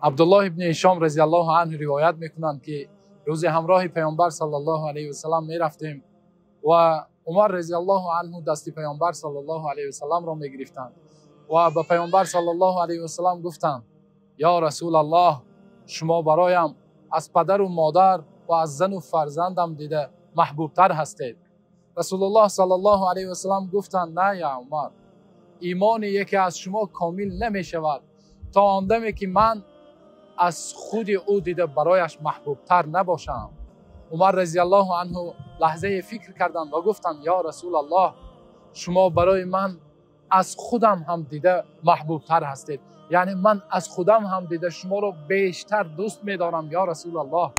Абдуллоҳ ибни Ҳишом разияллоҳу анҳу ривоят мекунанд, ки рӯзи ҳамроҳи Паёмбар саллаллоҳу алайҳи васаллам мерафтем ва Умар разияллоҳу анҳу дасти Паёмбар саллаллоҳу алайҳи васалламро мегирифтанд ва ба Паёмбар саллаллоҳу алайҳи васаллам гуфтанд: ё Расулаллоҳ, шумо бароям аз падару модар ва аз зану фарзандам дида маҳбубтар ҳастед. Расулуллоҳ саллаллоҳу алайҳи васаллам гуфтанд: на, ё Умар, имони яке аз шумо комил намешавад то он даме ки ман аз худи ӯ дида барояш маҳбубтар набошам. Умар разияллоҳу анҳу лаҳзае фикр карданд ва гуфтанд: ё Расулаллоҳ, шумо барои ман аз худам ҳам дида маҳбубтар ҳастед, яъне ман аз худам ҳам дида шуморо бештар дӯст медорам, ё Расулаллоҳ.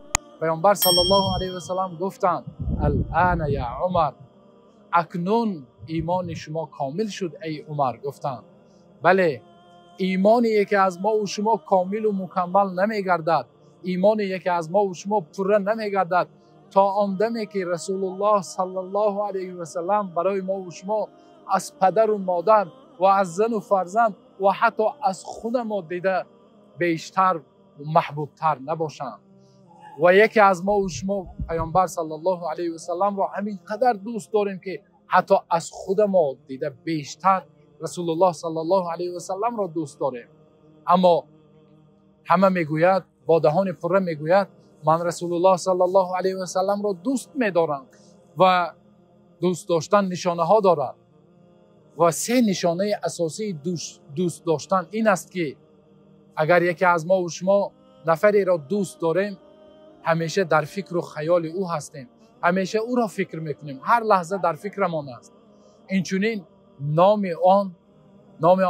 Паёмбар саллаллоҳу алайҳи васаллам гуфтанд: алъана ё Умар, акнун имони шумо комил шуд, эй Умар. Гуфтанд: бале, имони яке аз мо ва шумо комил ва мукаммал намегардад, имони яке аз мо ва шумо пурра намегардад то он даме ки Расулуллоҳ саллаллоҳу алайҳи васаллам барои мо ва шумо аз падару модар ва аз зану фарзанд ва ҳатто аз худи мо дида бештар ва маҳбубтар набошанд. Ва яке аз мо ва шумо Паёмбар саллаллоҳу алайҳи васалламро ҳамин қадар дӯст дорем, ки ҳатто аз худи мо дида бештар Расулуллоҳ саллаллоҳу алайҳи васалламро дӯст дорем. Аммо ҳама мегӯяд, бо даҳони пурра мегӯяд: ман Расулуллоҳ саллаллоҳу алайҳи васалламро дӯст медорам. Ва дӯст доштан нишонаҳо дорад ва се нишонаи асосии дӯст доштан ин аст, ки агар яке аз мо ва шумо нафареро дӯст дорем, ҳамеша дар фикру хаёли ӯ ҳастем, ҳамеша ӯро фикр мекунем, ҳар лаҳза дар фикрамон аст. Инчунин номи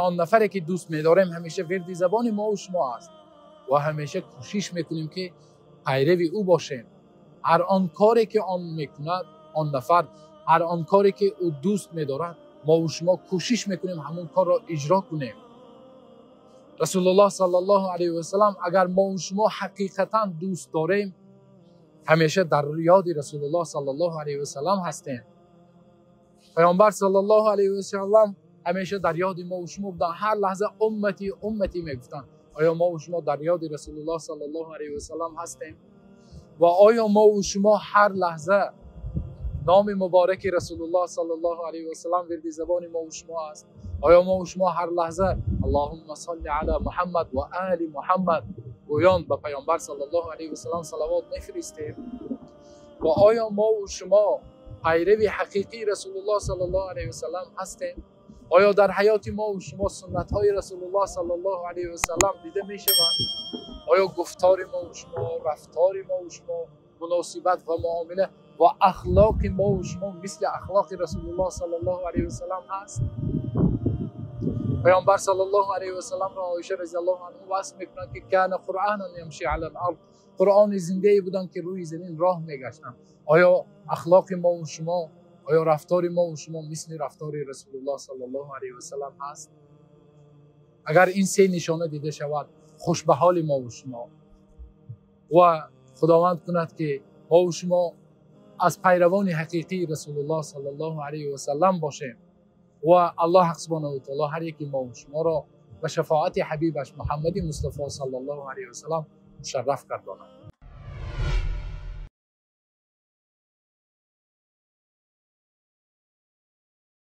он нафаре ки дӯст медорем ҳамеша вирди забони мо ва шумо аст ва ҳамеша кӯшиш мекунем, ки пайрави ӯ бошем. Ҳар он коре ки он мекунад, он нафар, ҳар он коре ки ӯ дӯст медорад, мо ва шумо кӯшиш мекунем ҳамон корро иҷро кунем. Расулуллоҳ саллаллоҳу алайҳи васаллам агар мо ва шумо ҳақиқатан дӯст дорем, ҳамеша дар ёди Расулуллоҳ саллаллоҳу алайҳи васаллам ҳастем. Паёмбар саллаллоҳу алайҳи васаллам ҳамеша дар ёди мо ва шумо буданд, ҳар лаҳза умматӣ умматӣ мегуфтанд. Оё мо ва шумо дар ёди Расулуллоҳ саллаллоҳу алайҳи васаллам ҳастем? Ва оё мо ва шумо ҳар лаҳза номи мубораки Расулуллоҳ саллаллоҳу алайҳи васаллам вирди забони мо ва шумо аст? Оё мо ва шумо ҳар лаҳза Аллоҳумма салли ала Муҳаммад ва оли Муҳаммад гӯён ба Паёмбар саллаллоҳу алайҳи васаллам салавот мефиристем? Ва оё мо ва шумо пайрави ҳақиқии Расулуллоҳ саллаллоҳу алайҳи васаллам ҳастем? Оё дар ҳаёти мо ва шумо суннатҳои Расулуллоҳ саллаллоҳу алайҳи васаллам дида мешавад? Оё гуфтори мо ва шумо, рафтори мо ва шумо, муносибат ва муомила ва ахлоқи мо ва шумо мисли ахлоқи Расулуллоҳ саллаллоҳу алайҳи васаллам ҳаст? Паёмбар саллаллоҳу алайҳи васалламро Оиша разияллоҳу анҳу васф мекунад, ки кана қуръонан ямши алал арз, Қуръони зиндае буданд, ки рӯи замин роҳ мегаштанд. Оё ахлоқи мо ва шумо, оё рафтори мо ва шумо мисли рафтори Расулуллоҳ саллаллоҳу алайҳи васаллам ҳаст? Агар ин се нишона дида шавад, хуш ба ҳоли мо ва шумо. Ва Худованд кунад, ки мо ва шумо аз пайравони ҳақиқии Расулуллоҳ саллаллоҳу алайҳи васаллам бошем ва Аллоҳ субҳонаҳу ва таъоло ҳар яки мо ва шуморо ба шафоати ҳабибаш Муҳаммади Мустафо саллаллоҳу алайҳи васаллам мушарраф гардонад.